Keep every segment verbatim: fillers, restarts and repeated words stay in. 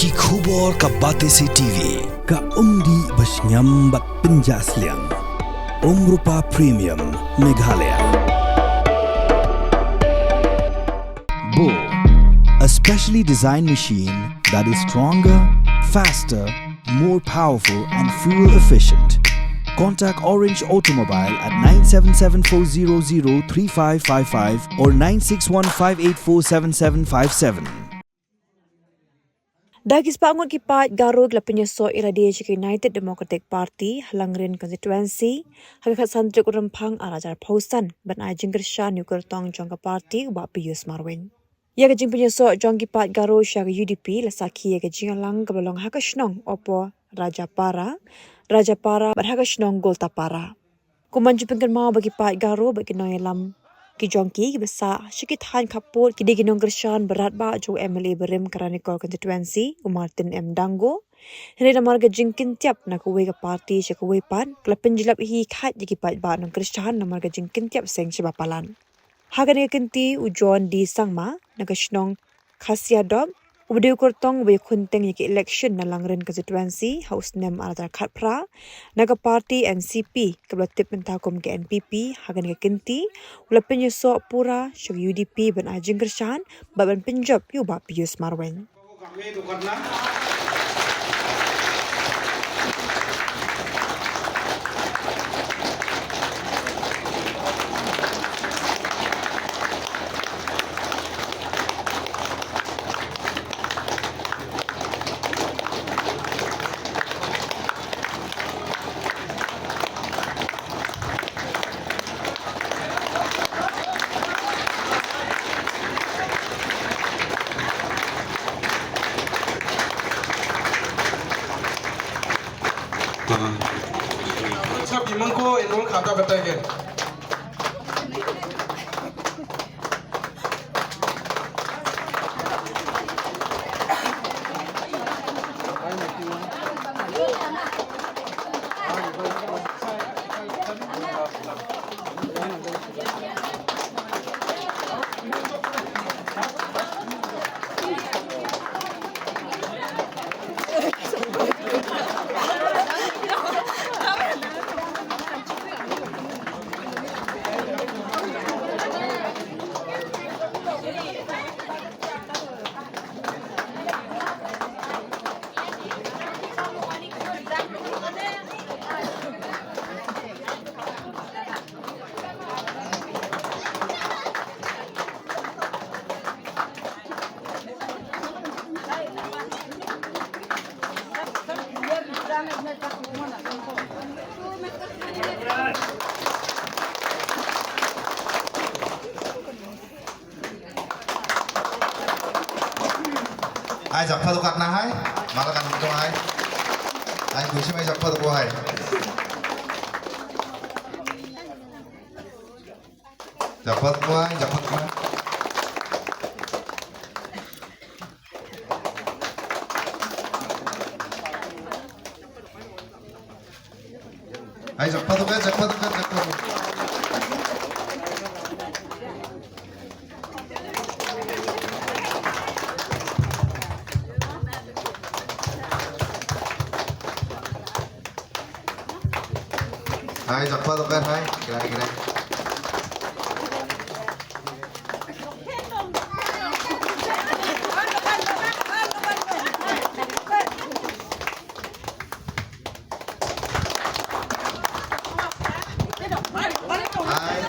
Ki khubor ka Batesi T V, ka umdih ba shngiam bad pynjah sliang. Umrupa Premium, Meghalaya. Bo, a specially designed machine that is stronger, faster, more powerful and fuel efficient. Contact Orange Automobile at nine seven seven four zero zero three five five five or nine six one five eight four seven seven five seven. Da ki spah ngut ki paid Garo ki la pynïasoh ïa lade sha ka United Democratic Party ha Langrin Constituency ha ka khatsan tarik u Rymphang arhajar arphew san ban ai jingkyrshan ïa u kyrtong jong ka party u Bah Pius Marwein. Ïa ka jingpynïasoh jong ki paid Garo sha ka U D P la sakhi ïa ka jingïalang kaba long ha ka shnong Opo Rajapara, Rajapara bad ha ka shnong Goltapara. Kumba ngi ju pynkynmaw ba ki paid Garo bad ki nongïalam ki jong ki kiba sah sha ki thaiñ khappud ki dei ki nongkyrshan ba radbah jong u M L A barim ka Ranikor Constituency u Martin M Dango. Hynrei namar ka jingkyntiap na kawei ka party sha kawei pat ka la pynjlep hi khait ïa ki paidbah nongkyrshan namar ka jingkyntiap seng shaba palat. Ha kane ka kynti u John D Sangma na ka shnong Khasiadop uba dei u kyrtong uba ïakhun teng ïa ka election na Langrin Constituency ha u snem arhajar khatphra na ka party N C P kaba la tip mynta kum ka N P P, ha kane ka kynti u la pynïasoh pura sha ka U D P ban ai jingkyrshan bad ban pynjop ïa u Bah Pius Marwein. Chap imang ko enroll khata batai ke. Hai, jakpha dok katna hai. Mala kan dok hai. Hai, kusi mai jakpha dok hai. Jakpha dok hai, jakpha dok hai. Hai, jakpha dok hai, jakpha dok hai, jakpha dok hai. Hai, jakpha dok hai, hai. Kira, kira. Hai,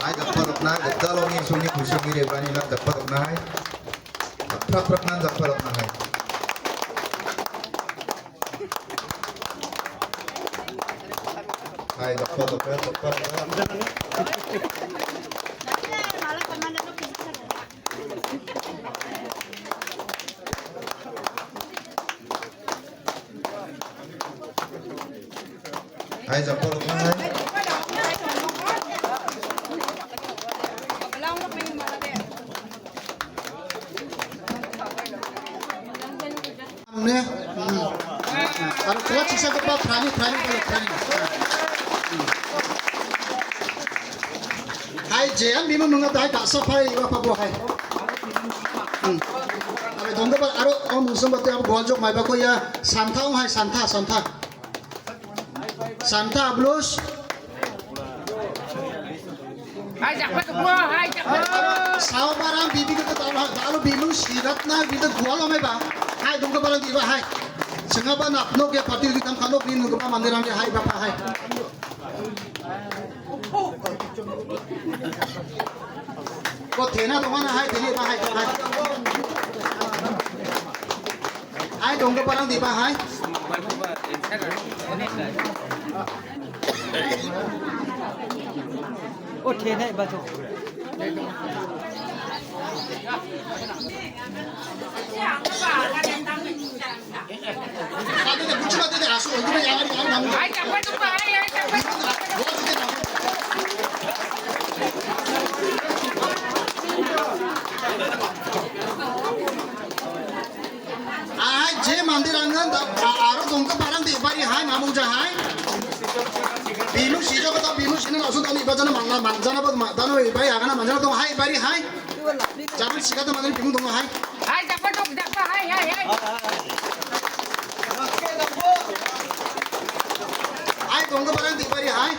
hai, jakpha dok na, ka dalong ïing sung ïing, sung ïing, de bani na, jakpha dok na hai. Prak, prak na, jakpha dok na hai. Hai, jakpha dok na, jakpha dok na. Hai, jakpha dok na hai. Ne? Hmm. Aro, khuwa chisa ko pa, trani, trani, trani, trani. Hmm. Hai, J M B mo nunga dai ka sa phai wa pa bo hai. Hmm. Dong ka ba aro, oh, mungsung ba te ap gwal jok mai ba ko ya, Santha, oh, hai, Santha, Santha. Santha, Blues. Hai, jakpa tu gua, hai, jakpa tu gua. Saw barang bibi ka ta, ta lo bilu sirat na bi ta gwal mai ba. Hai, dong ka barang di ba, hai. Senga ba nak nok ya pati di tam kanok di nuk ba mandir ang ya, hai, ba, hai. Ko thena dong na, hai, thena ba, hai, hai. Hai, dong ka barang di ba, hai. O thena ba to. Ai, je mandir angan da, a, aro dong ka barang di bari hai, mamu ja hai. Binu si jo kata binu sini langsung tani ba jana manna, man jana ba ma, tano bari agana man jana dong hai, bari hai. Jangan sikat teman-teman bingung dong hai. Hai, jakpa dong, jakpa, hai, hai, hai. Hai, dong ka barang di bari hai.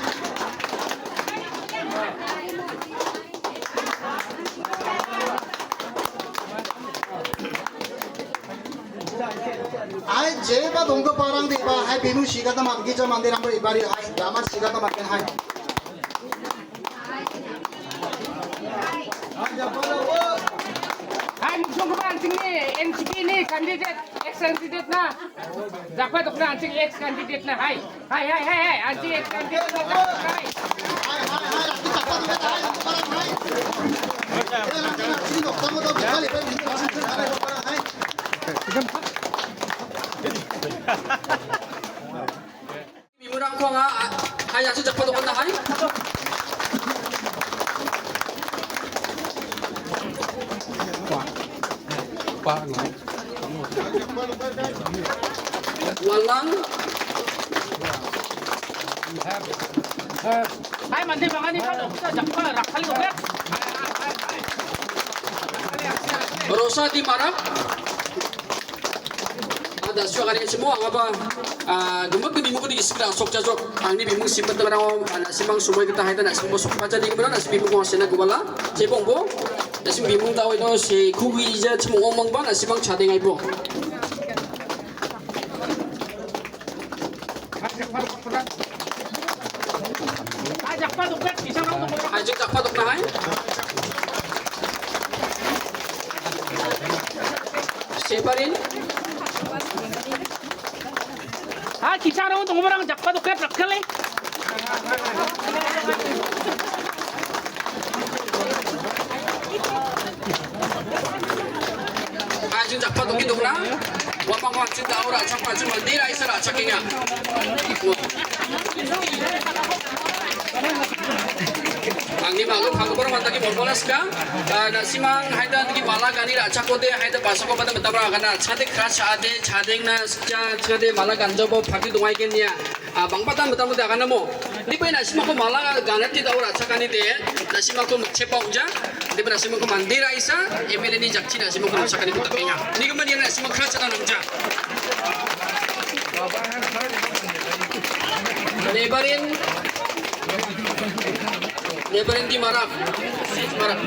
Hai, je ba dong ka barang di ba hai binu sikat teman, gija mandir ang bari bari hai, daman sikat teman hai. Hai, mujung ke bang sini, N C P ni candidate, ex candidate na. Jakpa dok na, anting ex candidate na, hai. Hai, hai, hai, hai, anting ex candidate na, hai. Mimurang ko nga, ah, hai, asu jakpa dokan na hai. Pa, pa, no. Walang. Hai, mandi bangani pa, jakpa, rakali ko. Rosa di Marak. Ada sua kali semua apa? Ah, gemuk ke bimuk di sebelah sok jajok. Ang ni bimuk simpan tengah rawa. Anak simang semua kita hai anak simang sok baca di mana anak simang bimuk masih nak kubala. Cebong bo. Anak simang bimuk tahu itu si kuwi je semua omong bang anak simang chatting ai bo. Hai, jakpa dok na hai. Separin. Ha, kisa rong tong barang jakpa dok kat rakale. Ajin jakpa doki dokna. Wamang wang chin daura chakpa chin mandira isa ra chakinga. Angni malu khang bar mata ki mokolas ka. Ah, na simang haida ki mala gani ra chakode haida pasako bada betabra kana chade kra chade chade na cha chade mala ganjo bo phaki dungai kenia. Ah, bang patan betam da kana mo. Ni bai na simang ko mala gana ti daura chakani de. Na simang ko chepa uja. Ni bai na simang ko mandira isa. M L A ni jakchi na simang ko chakani ko tapenga. Ni ko mani na simang kra chana nungja. Nebarin. Nebarin di Marak. Marak.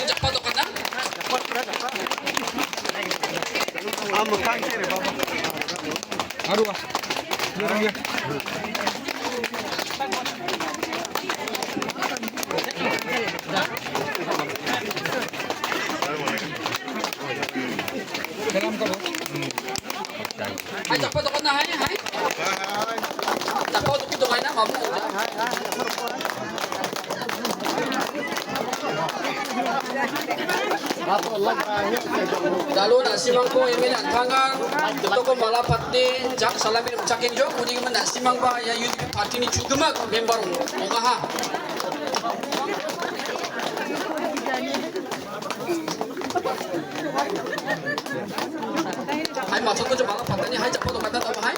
Ayo, jakpa dokan na. Hai, jakpa dokan na, hai, hai. Jakpa dokan na, mabu. Dalo na simang ko M L A thangan, to ko mala patti, jak salami chaking jo, kuni na simang ba ya U D P party ni chugma member, o ha. Hai, ma thok ko jama la pata ni, hai, jakpa dokan na, hai.